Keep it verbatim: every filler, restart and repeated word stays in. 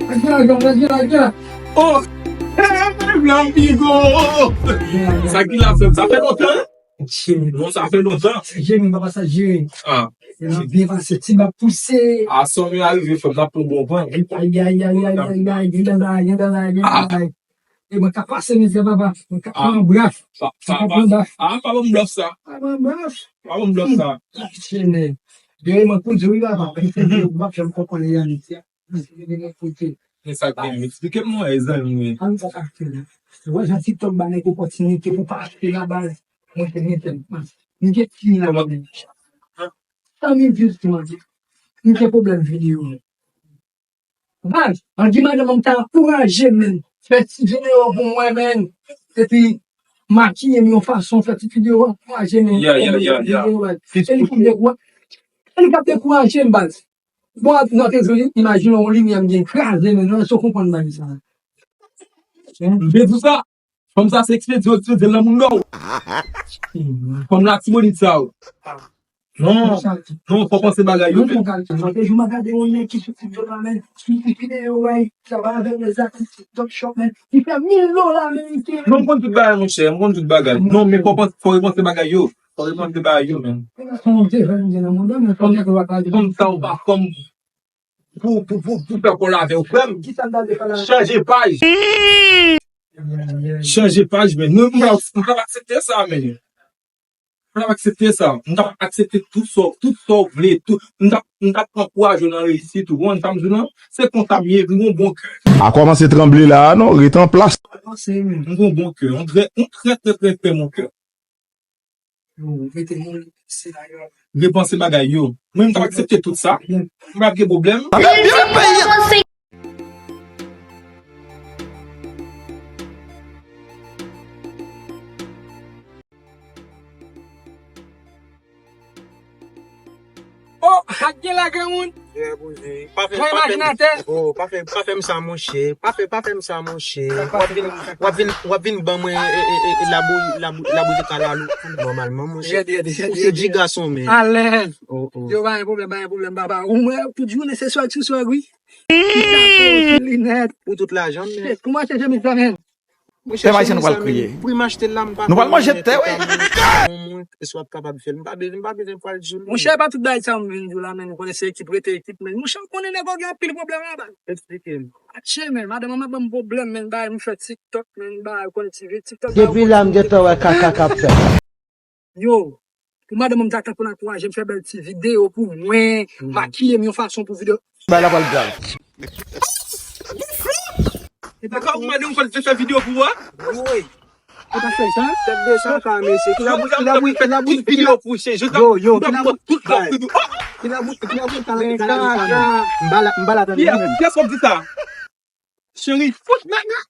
Lage lajan, lage lajan. Oh! Hey, Blanc Bigo! Sa ki la fè m? Sa fè lontan? Jere. Non, sa fè lontan. Jere, papa, sa jere. Ah. L ap byen pase, ti bab pouse. Ah, sa mwen arive fè m, n ap pran bon van. Ay, ay, ay, ay, ay, ay, ay, gen dan la, gen dan la, gen dan la. E mwen ka pase mizè, papa. Mwen ka pran bwaf. Pa, pa, pa, ah, pa ban m bwaf sa. Pa ban m bwaf. Pa ban m bwaf sa. Jere. Jere, mwen kou di wi, papa. Mwen pa janm konprann reyalite a. Men sa k gen, eksplike m non, zanmi. An sa ka fè la. Wè jan TikTok ba nèg opòtinite pou pa achte la baz. Mwen te mete m. M gen fini la baz. San mil views ki mande. M gen pwoblèm videyo. Baz, an di madanm an ta ankouraje men. Fè ti videyo pou mwen men. Epi makiye m yon fason, fè ti videyo ankouraje men. Yeah, yeah, yeah, yeah. E li pou dekouraje. E li k ap dekouraje m baz. Bon, nan te jodi, imajine yon limyè m gen kraze men non, èske w konprann bagay sa? M te di w sa. Fanm sa se ekspedye, ekspedye nan moun nò. Fanm Latibonit sa yo. Non, non, fò panse bagay yo. Nan te jou m gade yon nèg ki sou TikTok la men, ki videyo wè, travay avèk lèzati TikTok shop men, ki fè mil dola ameriken. Non, m konn tout bagay monchè, m konn tout bagay. Non, men fò panse, fò repanse bagay yo. Fò repanse bagay yo men. Fanm sa ou pa fanm pou, pou, pou, pou fè kòl avè w, frè m. Chanje paj. Chanje paj, men. Mwen, mwen, mwen pa aksepte sa, men. Mwen pa aksepte sa. Mwen pa aksepte tout sa, tout sa w vle, tout. Mwen pa, mwen pa ankouraje w nan reyisit ou. Ou konn sa m di w lan? Se konsa m ye, mwen gon bon kè. A kòmanse tranble la a, non, ret an plas. Mwen gon bon kè. Yon trè, yon trè, trè, trè, trè bon kè. Yo, mete moun se la yo. Repanse bagay yo. Mwen, m t ap aksepte tout sa. M p ap gen pwoblèm. Oh, ak gen la granmoun. Trè poze. Pa fè, pa fè, oh, pa fè, pa fè m sa, monchè. Pa fè, pa fè m sa, monchè. W ap vin, w ap vin, w ap vin ban mwen, e, e, e, e, labou, labou, labou de kalalou. Nòmalman, monchè. Ou se di gason, men. Alèz. Oh, oh. Yo, pa gen pwoblèm, pa gen pwoblèm, papa. Ou mwen, tout jounen, se swag sou swag, wi. Ti chapo, ti linèt. Pou tout lajan, men. Shit, pou m achte chemiz sa, men. Monchè, pèp ayisyen nou pral kriye. Pri m achte l la, m pa konn. Nou pral manje tè, wi. Mwen, èske w ap kapab fè l? M pa bezwen, m pa bezwen pral di w. Monchè, pa tout bagay sa m vin di w la, men, ou konnen se ekip rete ekip, men. Monchè, ou konnen nèg yo gen anpil pwoblèm anba. Eksplike m. Atchè, men, madanm mwen ban m pwoblèm, men, bay m fè TikTok, men, bay ou konnen ti vi TikTok. Depi la, m gentan wè kaka k ap fèt. Yo, pou madanm mwen ta tankou l ankouraje m fè bèl ti videyo pou mwen, makiye m yon fason pou videyo. Bay la pral grav. E pa ka ou mande yon fòl te fè videyo pou ou a? Wi. E pa fè sa? Tèt de sa ka, mesye. Ki labou, ki labou, ki labou, ki videyo pou se. Yo, yo, ki labou. Ki labou, ki labou, ki labou. M bala, m bala tande. Kiyès, kiyès k ap di sa? Cheri, fout nèg la.